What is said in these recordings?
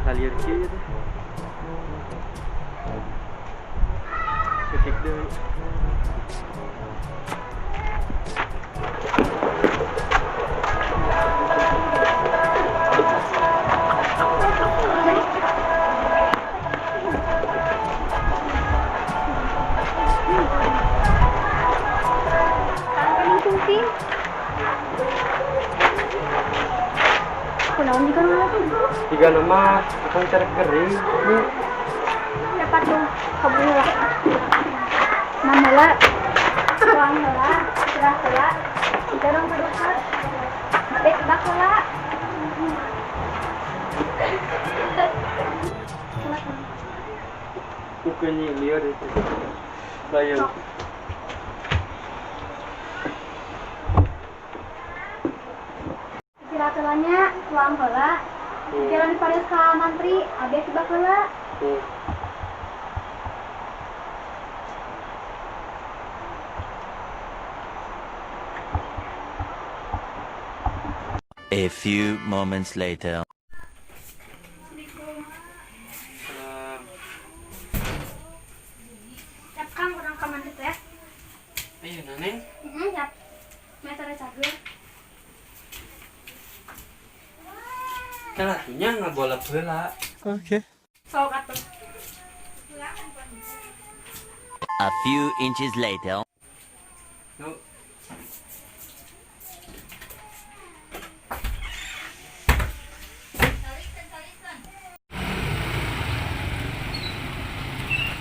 Kalieur kieu teh. Setik deui. Tiga nama akan cari kering. Dapat dong, kabur. Mamala, tuang heula, cerah heula, dorong ka dokter. Bek bak heula. Bukannya liar itu. Sayang. Istirahat heula, tuang heula. Jalan Paris ka mantri, abis tebak heula. A few moments later. Siap Kang, urang ka mantri teh. Ayo Neneng. Heeh, siap. Meter cager. Kalatunya ngabolak heula. Oke. Sok atuh. A few inches later. Yuk.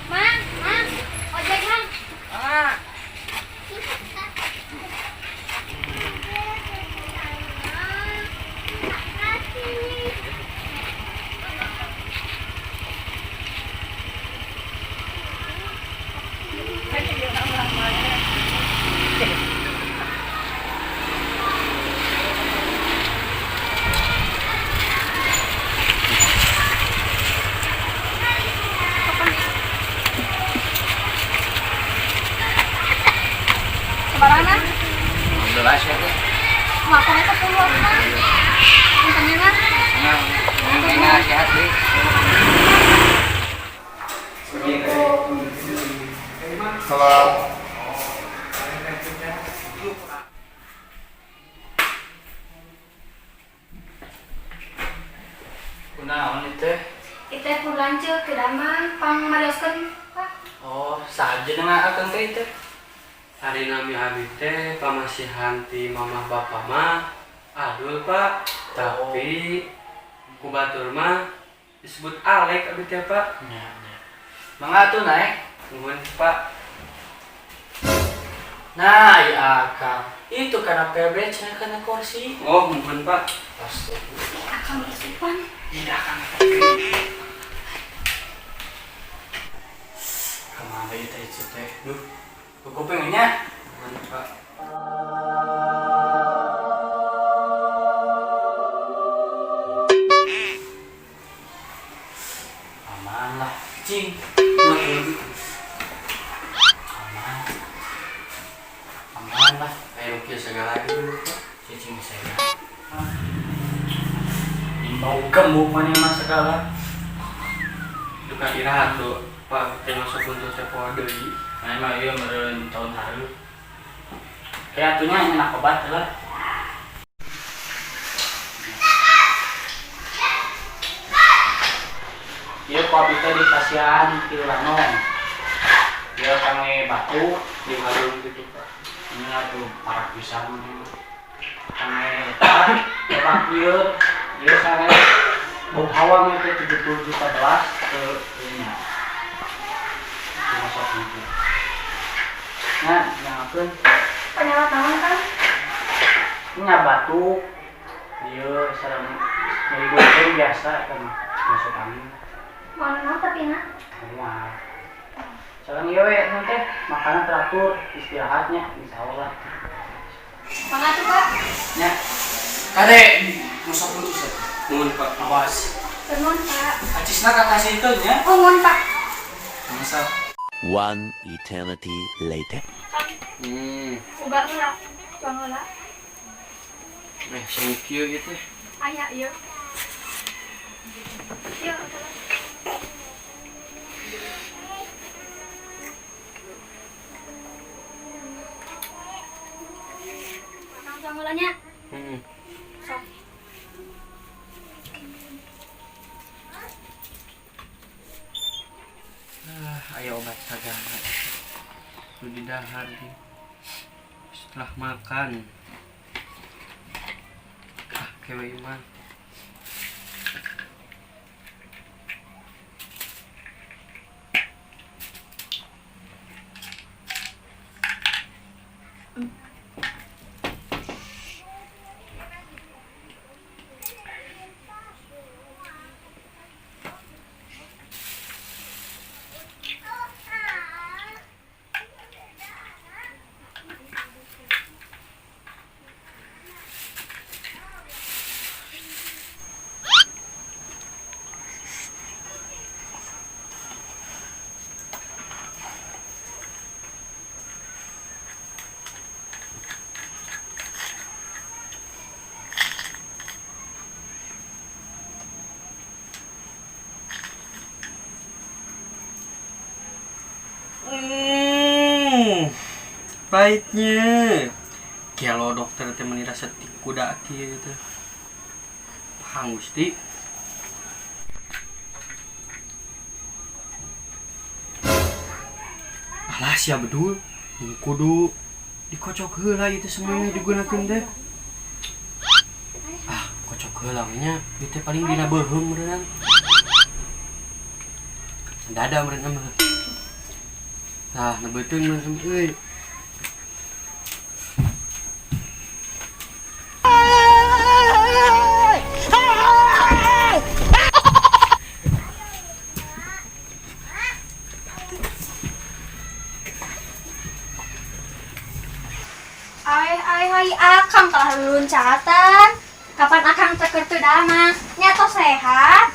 Mang, mang, ojek mang. Ah. Sebarana? 15 ya teh. Makannya 10 mah. Puntennya mah. Nah, enak sehat deh. Salam. Kunaon itu? Itu pun lanceuk ke damang pang marioskeun, Pak. Oh, saja dengan akang teh itu. Hari nami abi teh pamasihan ti mamah bapak mah adul Pak, tapi ku batur mah disebut Alek abi teh Pak. Ya, ya. Mangga tuh naik. Nuhun Pak. Nah, ya akang. Itu karena PB cenah kana kursi. Oh, nuhun Pak. Astagfirullah. Akang isupan. Iya akang. Kemana itu itu teh? Duh, kupingnya. Nuhun Pak. Aman lah, cing. Nuhun. Aman. Aman lah. Ayo kieu segala gitu Pak. Cicing saya. Ini bau gemuk mana mah segala. Duka iraha tuh Pak teh masuk untuk teh poho deui. Nah, emang iya meureun tahun haru. Kayak atunya enak obat lah. Ieu ku abi teh dipasihan ti Lanong. Ieu kangge batu Di halung gitu Pak. Ini atuh parah pisan. Kangge eta obat ieu ieu sange bau hawang itu 70 juta belas ke ieu nya. Masuk itu. Nah, nyakeun Penyawat naon, Kang? nya batuk. Ieu sareng nyeri beuteung biasa kan masuk angin. Mau naon tapi na? Moal. Sareng ieu we nun teh makanan teratur, istirahatnya insyaallah. Mangga tuh, Pak. Nya. Kade masuk dulu sih. Nuhun Pak. Awas. Nuhun, Pak. Acisna ka kasih itu nya. Oh, nuhun, Pak. Masa. One eternity later. Kang, uga heula. Tuang heula. Eh, sing kieu ieu teh. Aya ieu. Yuk. Akang tuang heula nya. Heeh. Sok. Ah, aya obat sagala. Nu didahar ge. Setelah makan. Ah, kewe iman. Pahitnya. Kalau dokter teh meni rasa ti kuda kieu teh. Pahang Gusti. Alah sia bedul, kudu dikocok heula ieu teh semuanya digunakeun teh. Ah, kocok heula we nya, ieu teh paling dina beuheung meureunnan. Dada meureun mah. Tah, na beuteung meureun euy. Ai ai ai akang kalah luncatan. Kapan akang teh keur teu damang? Nya tos sehat?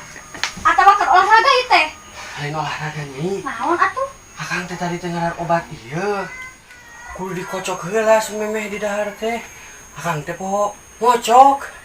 Atawa keur olahraga ieu teh? Lain olahraga nyai. Naon atuh? Akang teh tadi teh ngaran obat ieu. Kudu dikocok heula sememeh di dahar teh. Akang teh poho ngocok.